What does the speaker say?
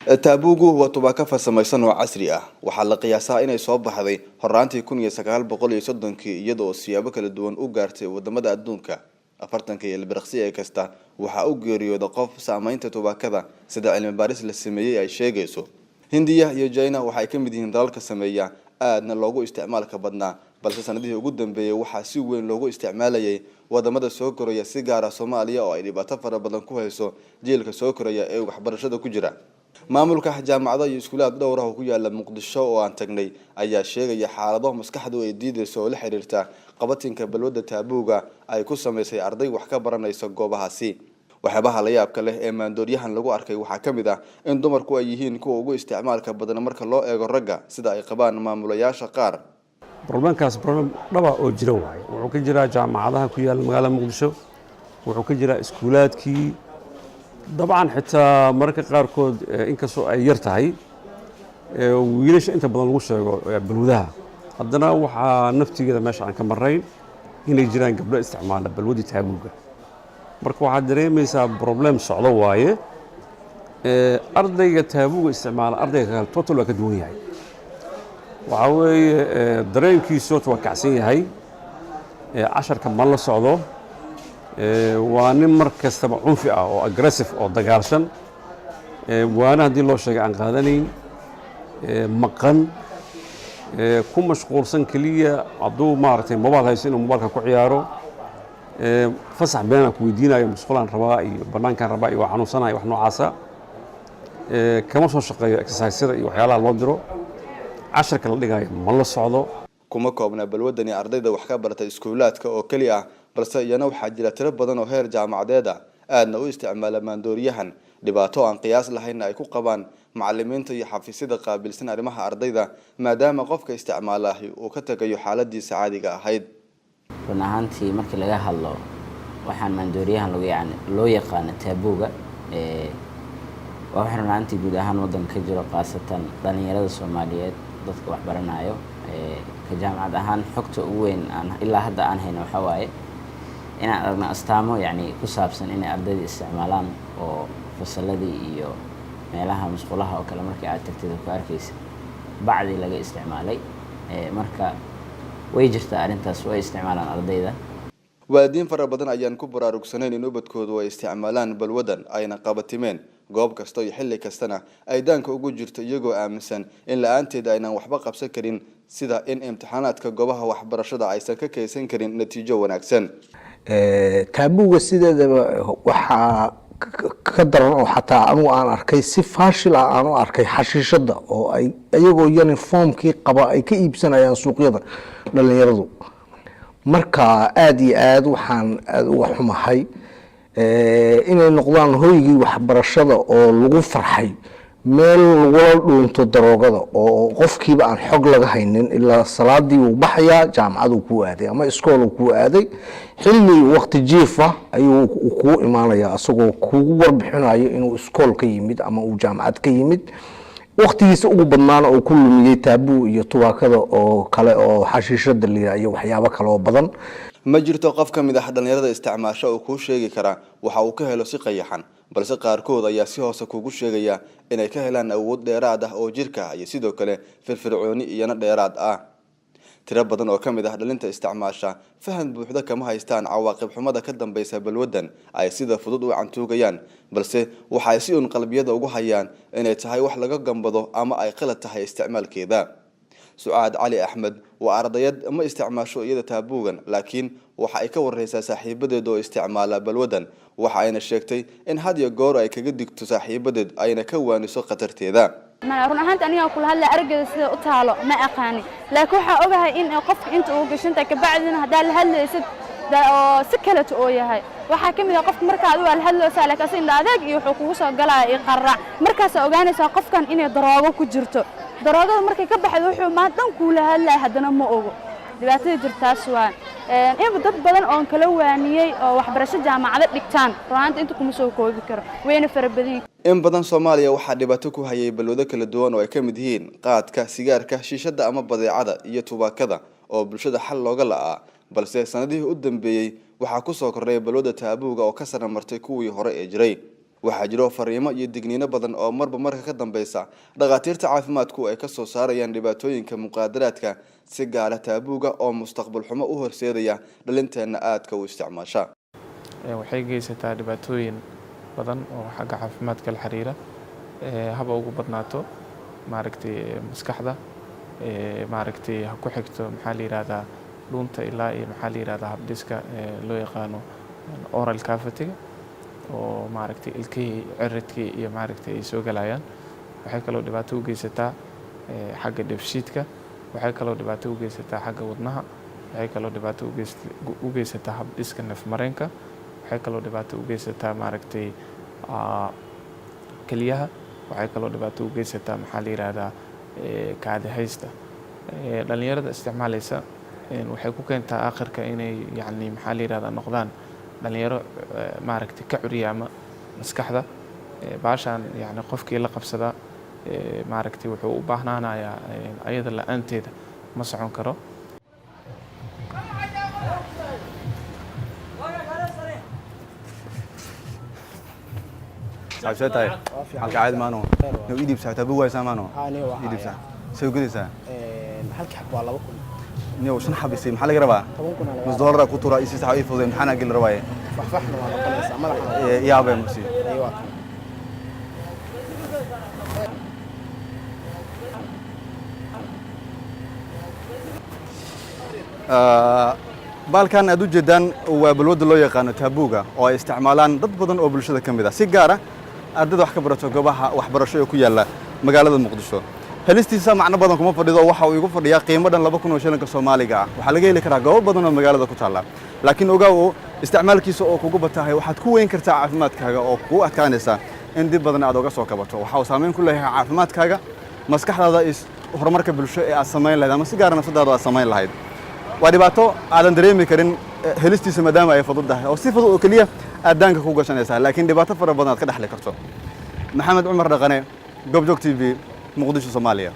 Taabuugu waa tubaako farsamaysan oo casri ah. Waxaa la qiyaasaa inay soo baxday horaantii 1930-kii, iyada oo siyaabo kala duwan u gaartay wadamada adduunka. 40-ka iyo ilbiriqsi ee kasta waxaa u geeriyooda qof saameynta tubaakada, sida cilmi baaris la sameeyey ay sheegayso. Hindiya iyo China waxay ka mid yihiin dalalka sameeya aadna loogu isticmaalka badnaa, balse sanadihii ugu dambeeyey waxaa si weyn loogu isticmaalayay wadamada soo koraya, si gaara Soomaaliya oo ay dhibaato fara badan ku hayso jiilka soo koraya ee waxbarashada ku jira. Maamulka jaamacado iyo iskuulaad dhowr ah oo ku yaala Muqdisho oo aan tagnay ayaa sheegaya xaalado maskaxdu ay diideyso oo la xiriirta qabatinka balwadda taabuuga ay ku samaysay arday wax ka baranaysa goobahaasi. Waxyaabaha la yaabka leh ee maandooryahan lagu arkay waxaa ka mid ah in dumarku ay yihiin kuwa ugu isticmaalka badan marka loo eego ragga, sida ay qabaan maamulayaasha qaar. Problemkaas problem dhaba oo jira waaye. Wuxuu ka jiraa jaamacadaha ku yaalla magaalada Muqdisho, wuxuu ka jiraa iskuulaadkii dabcan, xitaa mararka qaarkood, inkastoo ay yar tahay wiilasha inta badan lagu sheego balwadaha, haddana waxaa naftigeeda meesha aan ka marnayn inay jiraan gabdho isticmaala balwadii taabuuga. Marka waxaad dareemaysaa problem socdo waaye. Ardayga taabuuga isticmaala ardayga kale total waa ka duwan yahay. Waxaa weeye dareenkiisu horta waa kacsan yahay, casharka ma la socdo, waa nin mar kastaba cunfi ah oo aggressive oo dagaalsan, waana haddii loo sheegay aan qaadanayn, maqan, ku mashquulsan keliya hadduu maaragtay mobile haysto inuu mobilka ku ciyaaro, fasax beenaan ku weydiinayo, musqulaan rabaa iyo bannaankaan rabaa iyo waa xanuunsanayo, wax noocaasa. Kama soo shaqeeyo exerciseyada iyo waxyaalaha loo diro, casharka la dhigayo ma la socdo. Kuma koobna balwadani ardayda wax ka barata iskuulaadka oo keli ah, balse iyana waxaa jira tiro badan oo heer jaamacadeed ah aadna u isticmaala maandooriyahan, dhibaato aan qiyaas lahaynna ay ku qabaan macalimiinta iyo xafiisyada qaabilsan arrimaha ardayda, maadaama qofka isticmaalaahi uu ka tagayo xaaladiisa caadiga ahayd. Run ahaantii, markii laga hadlo waxaan maandooriyahan lagu yani loo yaqaano taabuuga, waa wax run ahaantii guud ahaan waddanka ka jiro, khaasatan dhalinyarada Soomaaliyeed, dadka wax baranayo. Ka jaamacad ahaan, xogta ugu weyn aan ilaa hadda aan hayno waxaa waaye inaan aragno astaamo yacni ku saabsan inay ardayda isticmaalaan, oo fasaladii iyo meelaha musqulaha oo kale markii aad tagtid ku arkaysa bacdii laga isticmaalay. Marka way jirtaa arrintaas, way isticmaalaan ardayda. Waalidiin fara badan ayaan ku baraarugsanayn in ubadkoodu ay isticmaalaan balwadan, ayna qabatimeen goob kasta iyo xilli kastana ay daanka ugu jirto, iyagoo aaminsan in la-aanteed aynan waxba qabsan karin, sida in imtixaanaadka goobaha waxbarashada aysan ka kaysan karin natiijo wanaagsan. Taabuuga sideedaba waxaa ka daran oo xataa anugu aan arkay, si faashil ah aan u arkay, xashiishada oo ay iyagoo uniformkii qaba ay ka iibsanayaan suuqyada dhalinyaradu. Marka aada iyo aada waxaan aada uga xumahay inay noqdaan hoygii waxbarashada oo lagu farxay meel lagula dhuunto daroogada, oo qofkiiba aan xog laga haynin ilaa salaadii uu baxayaa, jaamacaduu kuu aaday ama iskool uu kuu aaday, xilli waqti jiifa ayuu kuu imaanaya isagoo kugu warbixinayo inuu iskool ka yimid ama uu jaamacad ka yimid, waqtigiisa ugu badnaana uu ku lumiyey taabuu iyo tubaakada oo kale oo xashiishada liya iyo waxyaabo kale oo badan. Ma jirto qof ka mid ah dhalinyarada isticmaasho oo kuu sheegi kara waxa uu ka helo si qayaxan, balse qaarkood ayaa si hoose kugu sheegaya inay ka helaan awood dheeraad ah oo jirka iyo sidoo kale firfircooni iyana dheeraad ah. Tiro badan oo ka mid ah dhalinta isticmaasha faham buuxda kama haystaan cawaaqib xumada ka dambeysa balwaddan ay sida fudud u cantuugayaan, balse waxay si uun qalbiyada ugu hayaan inay tahay wax laga gambado ama ay qalad tahay isticmaalkeeda. Sucaad Cali Axmed waa ardayad, ma isticmaasho iyada taabuugan, laakiin waxa ay ka wareysaa saaxiibadeed oo isticmaala balwadan. Waxa ayna sheegtay in had iyo goor ay kaga digto saaxiibadeed, ayna ka waaniso khatarteeda. Run ahaanta, aniga kula hadlay, araggeeda sida u taalo ma aqaani, laakiin waxaa ogahay in qofka inta uu gashantahay kabacdina haddaa la hadlaysid oo si kaleto oo yahay. Waxaa ka mid ah qofka markaa adigu waa la hadlaysaa, laakiin asiga indha adeeg iyo wuxuu kugu soo galaya iyo qarrac. Markaasaa ogaanaysaa qofkan inay daroogo ku jirto. Daroogada markay ka baxdo, wuxuu maan dhan kuula hadlaya haddana ma ogo dhibaatada jirtaas. Waa in dad badan oon kala waaniyey oo waxbarasho jaamacado dhigtaan, runaanta inta kuma soo koobi karo, wayna fara badan. In badan Soomaaliya waxaa dhibaato ku hayay balwado kala duwan oo ay ka mid yihiin qaadka, sigaarka, shiishada ama badeecada iyo tubaakada oo bulshada xal looga la'aa, balse sanadihii u dambeeyey waxaa kusoo kordhay balwada taabuuga oo ka sara martay kuwii hore ee jiray. Waxaa jiro fariimo iyo digniino badan oo marba marka ka dambeysa dhakhaatiirta caafimaadku ay kasoo saarayaan dhibaatooyinka muqaadaraadka, si gaara taabuuga oo mustaqbal xumo u horseedaya dhalinteenna aadka u isticmaasha. Waxay geysataa dhibaatooyin badan oo xagga caafimaadka la xiriira, haba ugu badnaato maaragtay maskaxda, maaragtay ha ku xigto, maxaa la yihahdaa, dhuunta ilaa iyo, maxaa la yihahdaa, habdhiska loo yaqaano oral cavity-ga oo maaragtay ilkihii, ciridkii iyo maaragtay ay soo galayaan. Waxay kaloo dhibaato u geysataa xagga dheefshiidka. Waxay kaloo dhibaato u geysataa xagga wadnaha. Waxay kaloo dhibaato u geysataa habdhiska neefmareenka. Waxay kaloo dhibaato u geysataa maaragtay keliyaha. Waxay kaloo dhibaato u geysataa, maxaa la yihahdaa, kaadi haysta. Dhalinyarada isticmaalaysa waxay ku keentaa aakhirka inay yacni, maxaa la yihahdaa, noqdaan dhalinyaro maaragtay ka curyaama maskaxda. Baashaan yacni qofkii la qabsada, maaragtay, wuxuu u baahnaanayaa ayada la-aanteeda ma socon karo. Saaxiib, tahay halka caadi maano no ii dhiib saaxiib, taabuu waysaa maano ii dhiib saaxiib, say gudaysaa. Halkii xab waa 2000. Niyow, shan xabisay maxaa laga rabaa? 10,000 aa laga. Nus doolara ku turaa isi sax ii fuday, imtixaanaa geli rabaaye. Faxfaxna waa noqonaysaa madaxana. Yaabay masi. Ay, waa kan. Baalkan aad u jeedaan waa balwadda loo yaqaano taabuuga oo ay isticmaalaan dad badan oo bulshada ka mid ah, si gaara ardayda wax ka barato goobaha waxbarasho ee ku yaalla magaalada Muqdisho. Helistiisa macno badan kuma fadhido. Waxa uu igu fadhiyaa qiimo dhan 2000 oo shilinka Soomaaliga ah. Waxaa laga heli karaa goobo badan oo magaalada ku taalla, laakiin ogaaw oo isticmaalkiisa oo kugu batahay waxaad ku weyn kartaa caafimaadkaaga oo kugu adkaanaysa in dib badan aad uga soo kabato. Waxa uu saameyn ku leeyahay caafimaadkaaga, maskaxdaada iyo horumarka bulsho ee aad samayn lahayd ama si gaara nafsadaada aad samayn lahayd. Waa dhibaato aadan dareemi karin helistiisa maadaama ay fudud tahay oo si fudud oo keliya aad daanka ku gashanaysaa, laakiin dhibaato fara badan aad ka dhexli karto. Maxamed Cumar Dhaqane, Goobjoog TV, Muqdisho, Soomaaliya.